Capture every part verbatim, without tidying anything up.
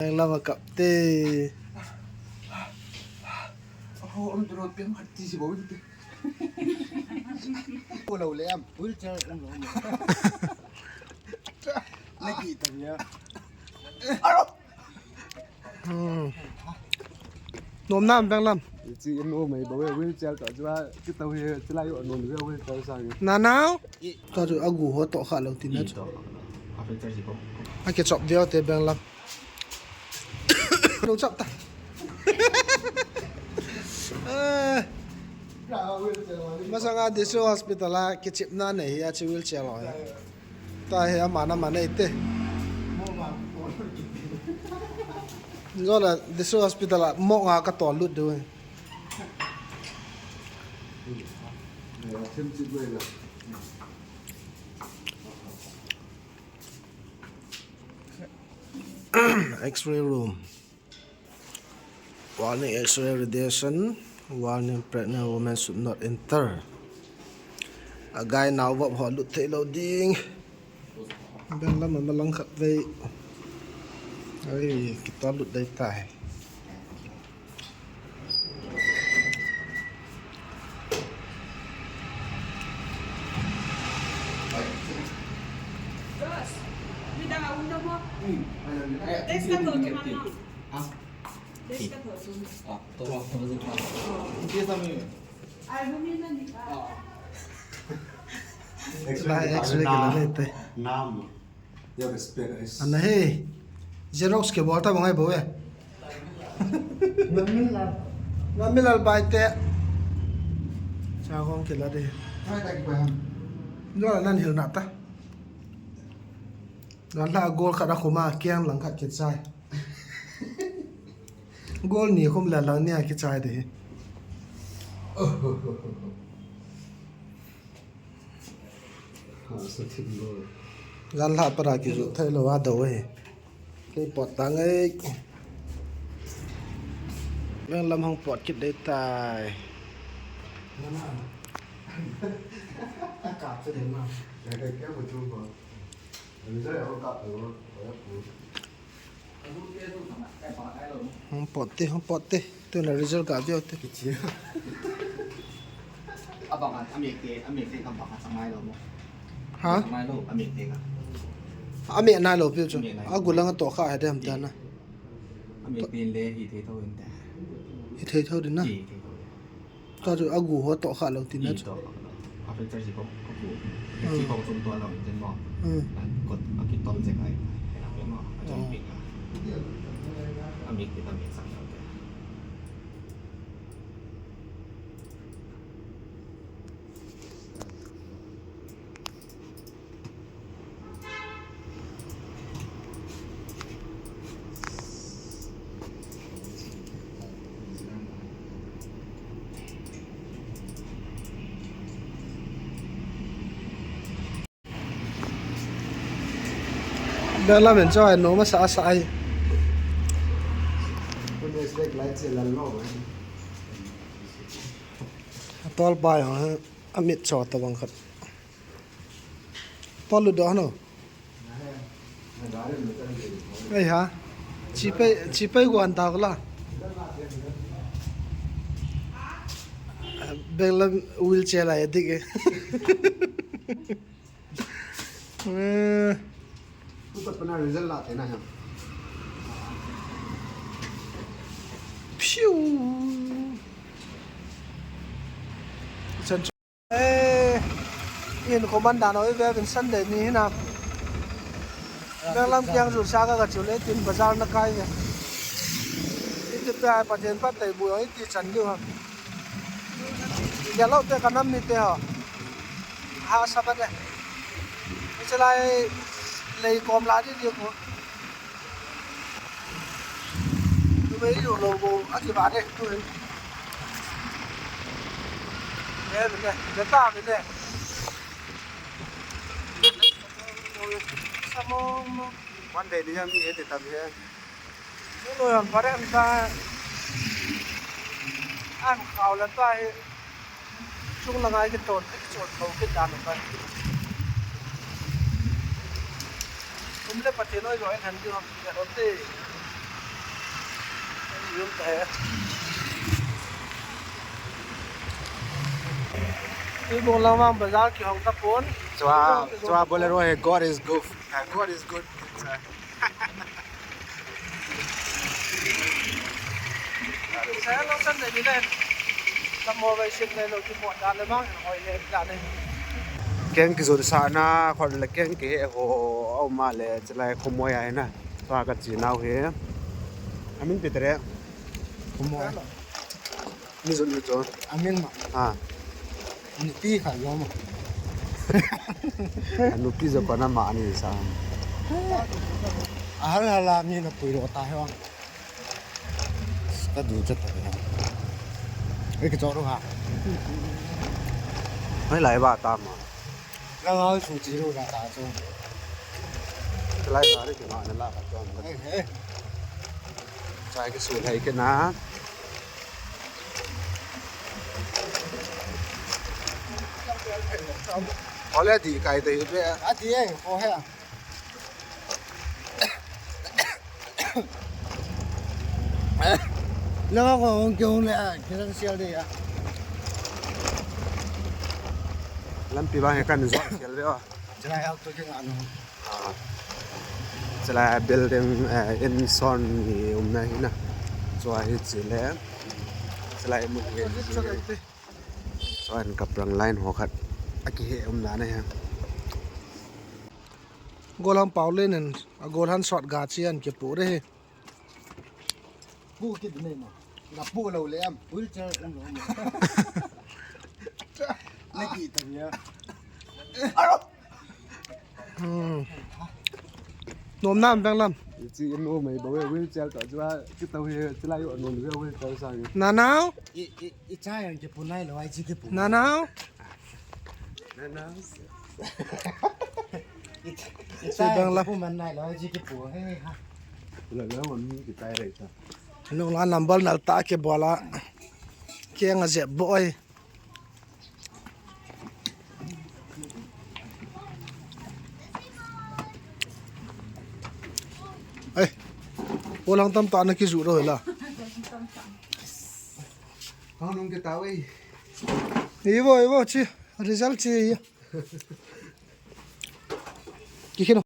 Ang lama kap te. Oh, ang duro pem hati si bawin te. Ko lo le am, wheelchair um lo. Lagi ta ya. Hmm. Nom nam bang lam. Chi in o mai bawe wheelchair to jua ki to he chi la yo nom je wheelchair sa. Na nau. To ju agu ho to kha lo tin na. To. A picture si ko. A ke chop veo te bang lam. Lo chop ta. Eh. Masanga District Hospital a kichepna nei hi a chi wheelchair lo. Ta hi ama na ma nei te. Jona District Hospital a mo nga ka to lut du. X-ray room. Warning, X-ray radiation. Warning, pregnant women should not enter. A gai nau vop ho lut thei lo ding. Bang lam a malang khat vei. Ai, kita lut dai tai. Dos. Me da uno mo. Tres ka to tu mano. Ah. Tres ka to tu. Ah, to mo. Empieza mi. Ay, bumina ni ka. Ah. X-ray, X-ray na, ke la le te. Nam. Ana he. Xerox ke bol ta bangai bo e. Ngamilal. Ngamilal bai te. Cha gong ke la de. Ngai ta ki bai ham. Lo nan hil na ta. Gan la gol khat a khuma kiang lang khat ke chai. Gol ni khum la lang ni a ke chai de. Gan la para ki ju thai lo wa do he. Kei pot ta ngai. Nang lam hong pot kit dei tai. Ka kap che dei ma. Ka kap che dei ma. Hong pot te, hong pot te. Tuna result ka veo te. Abang a, amek te, amek te ka bang a changai lo mo. Ha? Changai lo, amek te ka. Amek nai lo piu chu. Amek nai lo. Agu lang a to kha he dem ta na. Amek te le hi thei tho in ta. Hi thei tho din na. Hi thei tho. Tua chu agu ho to kha lo tin na chu. To kha lo. A picture si ko, ko ku. Hmm. Si ko chom to lo tin mo. Hmm. Kot a ki tom je kai. Mo. A chom pi ka. A mi ki ta mi sa lo te. Bela men choi no ma sa sa ai. Tol bai ho amit cho ta bang khat. Tolu do no. Ei ha. Chipai, chipai guan ta la. Bela wheelchair la edik e. Eh. Upat pana result la te na ha. Phew. Chan Eh, in commander no ive vin Sunday ni hina. Benglam kiang jur sa ka ka chu le tin bazar na kai ve. Iti pe ai Pathen pat tai bu iti chan diu ha. Ya lo te ka nam ni te ha. Ha sa ba de. Ichalai lei kom la di diu ko. Numei ilu lou bou, akivah de, tu hi. He, mine, mine ta, mine. Samong, samong. One day ni jam ni he te tam he. Ni lo yang pare am ta. An khau la ta he. Chung langa kiton, kichon kho kit dan pa. Kum le Pathen oi lo en han diu ham kiga lo te. Yum ta he. Tuibong lang vang bazar kihong tapon. Chua, chua Bolero he, God is good. Ah, God is good. Sa lo san de ni le. Lam mo vai sik le lo ki mo da le mang hoi le da le. Keng kijot sahna, khol le keng kihe ho, aum a le, chulai khomoi a hi na. Tua ka chi nau hi. Amin pi tere. Khomoi. Mi jot mi jot. Amin ma. Ha. Nupi khat jo ma. Nupi jo kona ma ani sa. Ahal hala mi na pui lo ta he wa. Ka du chat ta. Ei, ka choro ha. Hai lai ba ta ma. Lang au su chi lo na ta chu. Lai ba ri ki ma na la ka chon. Ei, ei. Chai ki su lai ki na. Ole di kai te be. A di e, ko he. Lo ko hung ke hung le a, ke san sial de ya. Lampi bang he kan zo sial de o. Chulai hak to ke ngano. Ah. Chulai building, eh, in son ni umna hi na. Chua hi chule. Chulai mu ke. Chua in kaprang line ho khat. Aki he umna na he. Golhang Paulin in, a golhang sot ga chian kipu re hi. Pu kit nei ma. Na pu lo le am. Wheelchair um lo ma. Na ki ta nia. Hmm. Nom nam bang lam. Chi in o mai ba we wheelchair to jua ki to he chi lai o nom we wheelchair sang. Na nau. I, i, i cha yang kipu nai lo ai chi kipu. Na nau. Na nau. I, i cha yang kipu man nai lo ai chi kipu. He ha. La la wa mi ki tai rai ta. Nung la number nal ta ke bola. Ke nga je boy. Ai. Bolang tam ta na ki ju ro la. Hang nung ke ta wei. Ivo, ivo, chi. Result chi. Ki kino.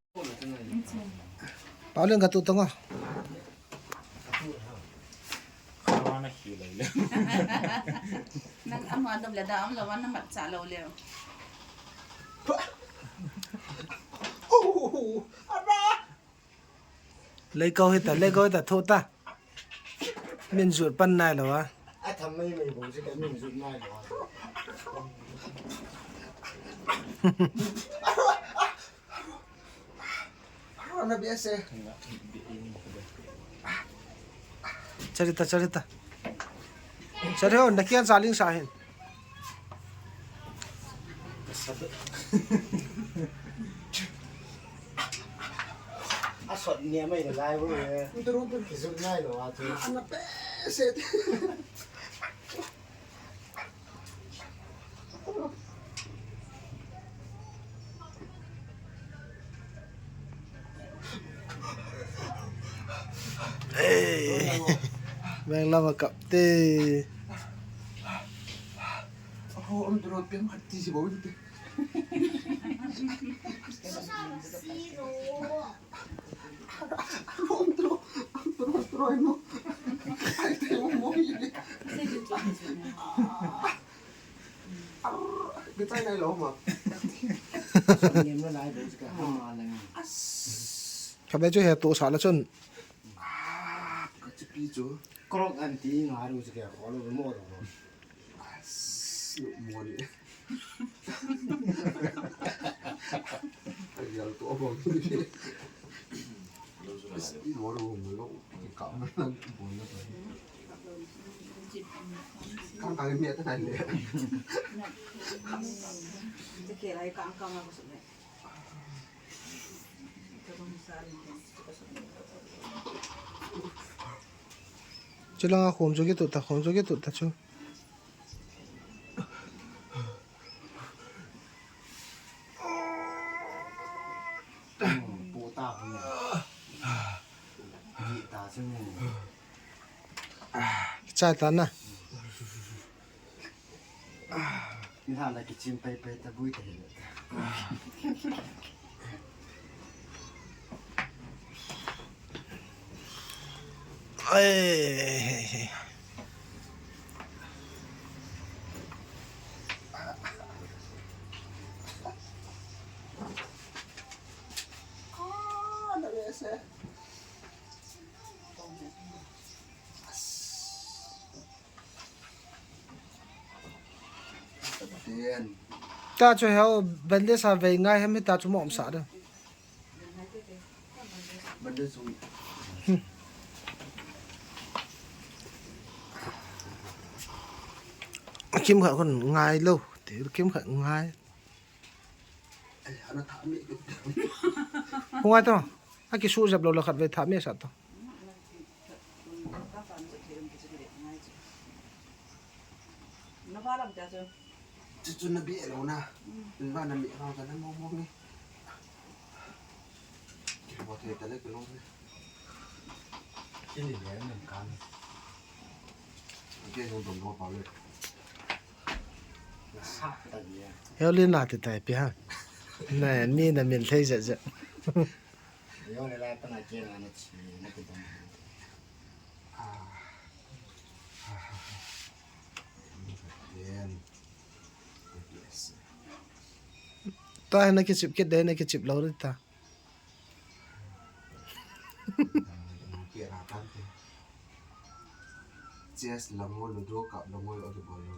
Paulin ka tu tonga. Nang ama dom le da am lo wan na mat cha lo le. Leikau hita, leikau hita, tho ta. Min jut pan nai lo a. A tham mai mai bong si ka min jut nai lo a. Rona biase. Charita, charita. Chari ho, nakian saling sahin. Asot niya mai lai bo ye. Kijut nai lo a tu. Ana pe se. Ei. Bang lama kap te. Oh, om tu ro pe mati si bo te. Khabe chu he to sa la chun. Krok anti nga ru chu ke kholo mo do. As, mo ni. Ai, yal to mo ni. As, mo ru mo lo. Ka na bo na. Ka ka mi ta le. Te ke lai ka ka ma ko su le. Chulanga khom chu kitu ta, khom chu kitu ta chu. Pu ta pu ne. Di ta chu ne. Chai ta na. Ni ha la kichim pai pai ta bui ta le. Ai. Ta chu heo bandage a vei ngai hem, hita chu mom sa de. Bandage chu. Kim kha kon ngai lo. Ti kim kha ngai. Ai, ana tha mi. Ko ngai to. A kisu jep lo la khat vei tha mi sa to. Chuchu na bi lo na. Ba na mi lo ka na mo mo ni. Ki bo the ta le ki lo ni. Ki ni le men kan. Ki hung dom bo pa le. Sa ta ni. Heo lin la ti tai pi ha. Na ni na min thei je je. Yo le la pa na ke na na chi na ki dom. Ta na kichip kit de, na kichip lo ta. Chess la mo, ludo kap la mo, o de bol lo.